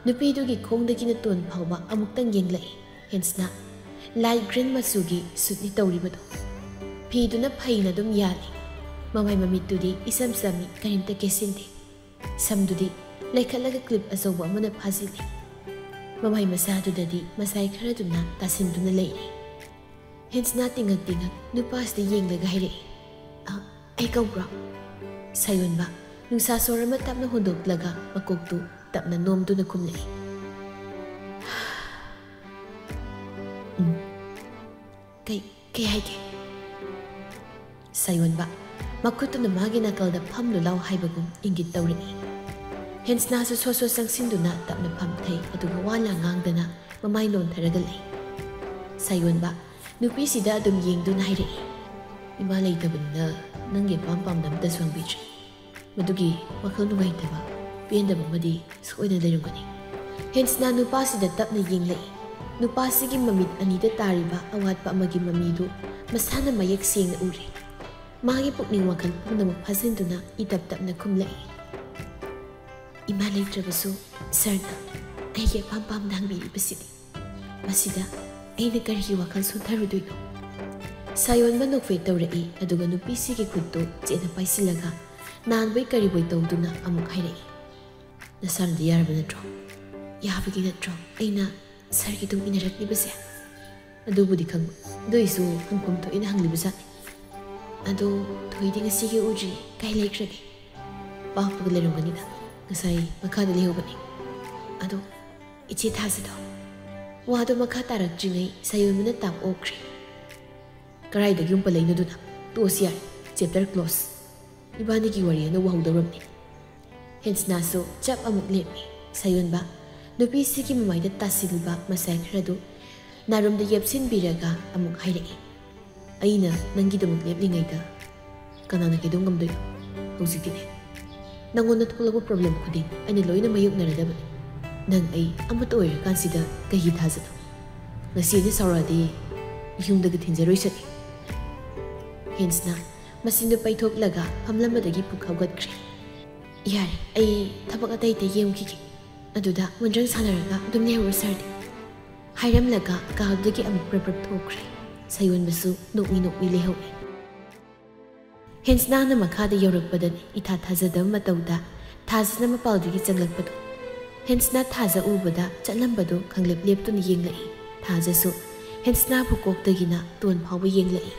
ꯅꯨꯄꯤꯗꯨꯒꯤ ꯈꯣꯡꯗꯒꯤꯅ ꯇꯣꯟ ꯐꯥꯎꯕ ꯑꯃꯨꯛꯇꯪ ꯌꯦꯡꯂꯛꯏ꯫ ꯍꯦꯟꯁꯅ ꯂꯥꯏꯠ ꯒ꯭ꯔꯤꯟ ꯃꯆꯨꯒꯤ ꯁꯨꯠꯅꯤ ꯇꯧꯔꯤꯕꯗꯨ꯫ ꯐꯤꯗꯨꯅ ꯐꯩꯅ ꯑꯗꯨꯝ ꯌꯥꯜꯂꯤ꯫ ꯃꯃꯥꯏ ꯃꯃꯤꯠꯇꯨꯗꯤ ꯏꯆꯝ ꯆꯝꯃꯤ, ꯀꯔꯤꯝꯇ ꯀꯦꯁꯤꯟꯗꯦ꯫ ꯁꯝꯗꯨꯗꯤ ꯂꯩꯈꯠꯂꯒ ꯀ꯭ꯂꯤꯞ ꯑꯆꯧꯕ ꯑꯃꯅ ꯐꯥꯖꯤꯜꯂꯤ꯫ ꯃꯃꯥꯏ ꯃꯁꯥꯗꯨꯗꯗꯤ ꯃꯁꯥꯏ ꯈꯔꯗꯨꯅ ꯇꯥꯁꯤꯟꯗꯨꯅ ꯂꯩꯔꯤ꯫ ꯍꯦꯟꯁꯅꯥ ꯇꯤꯡꯉꯛ ꯇꯤꯡꯉꯛ ꯅꯨꯄꯥꯁꯤꯗ ꯌꯦꯡꯂꯒ ꯍꯥꯏꯔꯛꯏ, "ꯑ, ꯑꯩ ꯀꯧꯕ꯭ꯔꯣ?" ꯁꯥꯌꯣꯟꯕ ꯅꯨꯡꯁꯥ ꯁꯣꯔ ꯑꯃ ꯇꯞꯅ ꯍꯣꯟꯗꯣꯛꯂꯒ ꯃꯀꯣꯛꯇꯨ ꯇꯞꯅ ꯅꯣꯝꯗꯨꯅ ꯈꯨꯝꯂꯛꯏ꯫ "ꯎꯝ꯫ ꯀꯩ, ꯀꯩ ꯍꯥꯏꯒꯦ?" ꯁꯥꯌꯣꯟꯕ ꯃꯈꯨꯠꯇꯨꯅ ꯃꯥꯒꯤ ꯅꯥꯀꯜꯗ "ꯐꯝꯂꯨ ꯂꯥꯎ" ꯍꯥꯏꯕꯒꯨꯝ ꯏꯪꯒꯤꯠ ꯇꯧꯔꯛꯏ꯫ ꯍꯦꯟꯁꯅꯥꯁꯨ ꯁꯣꯠ ꯁꯣꯠ ꯆꯪꯁꯤꯟꯗꯨꯅ ꯇꯞꯅ ꯐꯝꯊꯩ, ꯑꯗꯨꯒ ꯋꯥ ꯂꯥꯡ ꯉꯥꯡꯗꯅ ꯃꯃꯥꯏ ꯅꯣꯟꯊꯔꯒ ꯂꯩ꯫ ꯁꯥꯌꯣꯟꯕ ꯅꯨꯄꯤꯁꯤꯗ ꯑꯗꯨꯝ ꯌꯦꯡꯗꯨꯅ ꯍꯥꯏꯔꯛꯏ, "ꯏꯃꯥ ꯂꯩꯇꯕꯅꯤꯅ ꯅꯪꯒꯤ ꯑꯄꯥꯝ ꯄꯥꯝꯗ ꯑꯝꯇꯁꯨ ꯍꯪꯕꯤꯗ꯭ꯔꯦ꯫ ꯃꯗꯨꯒꯤ ꯋꯥꯈꯜ ꯅꯨꯡꯉꯥꯏꯇꯕ, ꯄꯦꯟꯗꯕ ꯑꯃꯗꯤ ꯁꯣꯏꯗꯅ ꯂꯩꯔꯝꯒꯅꯤ꯫" ꯍꯦꯟꯁꯅꯥ ꯅꯨꯄꯥꯁꯤꯗ ꯇꯞꯅ ꯌꯦꯡꯂꯛꯏ꯫ ꯅꯨꯄꯥꯁꯤꯒꯤ ꯃꯃꯤꯠ ꯑꯅꯤꯗ ꯇꯥꯔꯤꯕ ꯑꯋꯥꯠꯄ ꯑꯃꯒꯤ ꯃꯃꯤꯗꯨ ꯃꯁꯥꯅ ꯃꯌꯦꯛ ꯁꯦꯡꯅ ꯎꯔꯦ꯫ ꯃꯥꯒꯤ ꯄꯨꯛꯅꯤꯡ ꯋꯥꯈꯜ ꯄꯨꯝꯅꯃꯛ ꯐꯥꯖꯤꯟꯗꯨꯅ ꯏꯇꯞ ꯇꯞꯅ ꯈꯨꯝꯂꯛꯏ, "ꯏꯃꯥ ꯂꯩꯇ꯭ꯔꯕꯁꯨ ꯁꯥꯔꯅ ꯑꯩꯒꯤ ꯑꯄꯥꯝ ꯄꯥꯝꯗ ꯍꯪꯕꯤꯔꯤꯕꯁꯤꯗꯤ, ꯃꯁꯤꯗ ꯑꯩꯅ ꯀꯔꯤꯒꯤ ꯋꯥꯈꯜ ꯁꯣꯟꯊꯔꯨꯗꯣꯏꯅꯣ?" ꯁꯥꯌꯣꯟꯕ ꯅꯣꯛꯐꯦꯠ ꯇꯧꯔꯛꯏ, ꯑꯗꯨꯒ ꯅꯨꯄꯤꯁꯤꯒꯤ ꯈꯨꯠꯇꯨ ꯆꯦꯠꯅ ꯄꯥꯏꯁꯤꯜꯂꯒ ꯅꯥꯟꯕꯣꯏ ꯀꯔꯤꯕꯣꯏ ꯇꯧꯗꯨꯅ ꯑꯃꯨꯛ ꯍꯥꯏꯔꯛꯏ, "ꯅꯁꯥꯅꯗꯤ ꯌꯥꯔꯕ ꯅꯠꯇ꯭ꯔꯣ? ꯌꯥꯕꯒꯤ ꯅꯠꯇ꯭ꯔꯣ ꯑꯩꯅ ꯁꯥꯔꯒꯤ ꯇꯨꯡ ꯏꯟꯅꯔꯛꯂꯤꯕꯁꯦ?" "ꯑꯗꯨꯕꯨꯗꯤ ꯈꯪꯕ, ꯑꯗꯨꯏꯁꯨ ꯍꯪꯐꯝ ꯊꯣꯛꯏꯅ ꯍꯪꯂꯤꯕ ꯖꯥꯠꯅꯤ꯫ ꯑꯗꯣ ꯊꯣꯏꯗꯤ ꯉꯁꯤꯒꯤ ꯎꯗ꯭ꯔꯤ, ꯀꯥꯏ ꯂꯩꯈ꯭ꯔꯒꯦ?" "ꯄꯥꯛꯄꯒ ꯂꯩꯔꯝꯒꯅꯤꯗ, ꯉꯁꯥꯏ ꯃꯈꯥꯗ ꯂꯩꯍꯧꯕꯅꯤ꯫ ꯑꯗꯣ ꯏꯆꯦ ꯊꯥꯖꯗꯣ?" ꯋꯥꯗꯣ ꯃꯈꯥ ꯇꯥꯔꯛꯇ꯭ꯔꯤꯉꯩ ꯁꯥꯌꯣꯟꯕꯅ ꯇꯥꯞ ꯑꯣꯛꯈ꯭ꯔꯦ꯫ "ꯀꯗꯥꯏꯗꯒꯤ ꯌꯨꯝ ꯄꯜꯂꯛꯏꯅꯣꯗꯨꯅ? ꯇꯣꯛꯑꯁꯤ ꯌꯥꯔꯦ, ꯆꯦꯞꯇꯔ ꯀ꯭ꯂꯣꯁ꯫ ꯏꯕꯥꯅꯤꯒꯤ ꯋꯥꯔꯤ ꯑꯅꯧꯕ ꯍꯧꯗꯧꯔꯕꯅꯤ꯫" ꯍꯦꯟꯁꯅꯥꯁꯨ ꯆꯞ ꯑꯃꯨꯛ ꯂꯦꯞꯄꯤ꯫ ꯁꯥꯌꯣꯟꯕ ꯅꯨꯄꯤꯁꯤꯒꯤ ꯃꯃꯥꯏꯗ ꯇꯥꯁꯤꯜꯂꯤꯕ ꯃꯁꯥꯏ ꯈꯔꯗꯨ ꯅꯥꯔꯨꯝꯗ ꯌꯦꯞꯁꯤꯟꯕꯤꯔꯒ ꯑꯃꯨꯛ ꯍꯥꯏꯔꯛꯏ, "ꯑꯩꯅ ꯅꯪꯒꯤꯗꯃꯛ ꯂꯦꯞꯂꯤꯉꯩꯗ ꯀꯅꯥꯅ ꯀꯩꯗꯧ ꯉꯝꯗꯣꯏꯅꯣ? ꯍꯧꯖꯤꯛꯇꯤꯅꯦ, ꯅꯪꯉꯣꯟꯗ ꯊꯣꯛꯂꯛꯄ ꯄ꯭ꯔꯣꯕ꯭ꯂꯦꯝ ꯈꯨꯗꯤꯡ ꯑꯩꯅ ꯂꯣꯏꯅ ꯃꯥꯌꯣꯛꯅꯔꯗꯕꯅꯤ꯫ ꯅꯪ ꯑꯩ ꯑꯃꯠꯇ ꯑꯣꯏꯔꯀꯥꯟꯁꯤꯗ ꯀꯩꯒꯤ ꯊꯥꯖꯅꯣ? ꯉꯁꯤ ꯑꯩꯅ ꯁꯥꯎꯔꯛꯑꯗꯤ ꯌꯨꯝꯗꯒꯤ ꯊꯤꯟꯖꯔꯣꯏꯁꯅꯤ꯫" ꯍꯦꯟꯁꯅ ꯃꯆꯤꯟꯗꯨ ꯄꯩꯊꯣꯛꯂꯒ ꯐꯝꯂꯝꯕꯗꯒꯤ ꯄꯨꯛ ꯍꯧꯒꯠꯈ꯭ꯔꯦ꯫ "ꯌꯥꯔꯦ, ꯑꯩ ꯊꯕꯛ ꯑꯇꯩ ꯑꯇꯩ ꯌꯦꯡꯈꯤꯒꯦ꯫ ꯑꯗꯨꯗ ꯃꯣꯟꯗ꯭ꯔꯪ ꯁꯥꯟꯅꯔꯒ ꯑꯗꯨꯝ ꯂꯩꯍꯧꯔꯣ ꯁꯥꯔꯗꯤ꯫" ꯍꯥꯏꯔꯝꯂꯒ ꯀꯥꯗꯨꯗꯒꯤ ꯑꯃꯨꯛ ꯄ꯭ꯔꯞ ꯄ꯭ꯔꯞ ꯊꯣꯛꯈ꯭ꯔꯦ꯫ ꯁꯥꯌꯣꯟꯕꯁꯨ ꯅꯣꯛꯃꯤ ꯅꯣꯛꯃꯤ ꯂꯩꯍꯧꯏ꯫ ꯍꯦꯟꯁꯅꯥꯅ ꯃꯈꯥꯗ ꯌꯧꯔꯛꯄꯗꯅꯤ ꯏꯊꯥ ꯊꯥꯖꯗꯕ ꯃꯇꯧꯗ ꯊꯥꯖꯅ ꯃꯄꯥꯜꯗꯒꯤ ꯆꯪꯂꯛꯄꯗꯨ꯫ ꯍꯦꯟꯁꯅ ꯊꯥꯖ ꯎꯕꯗ ꯆꯠꯂꯝꯕꯗꯨ ꯈꯪꯂꯦꯞ ꯂꯦꯞꯇꯨꯅ ꯌꯦꯡꯂꯛꯏ꯫ ꯊꯥꯖꯁꯨ ꯍꯦꯟꯁꯅꯥꯕꯨ ꯀꯣꯛꯇꯒꯤꯅ ꯇꯣꯟ ꯐꯥꯎꯕ ꯌꯦꯡꯂꯛꯏ꯫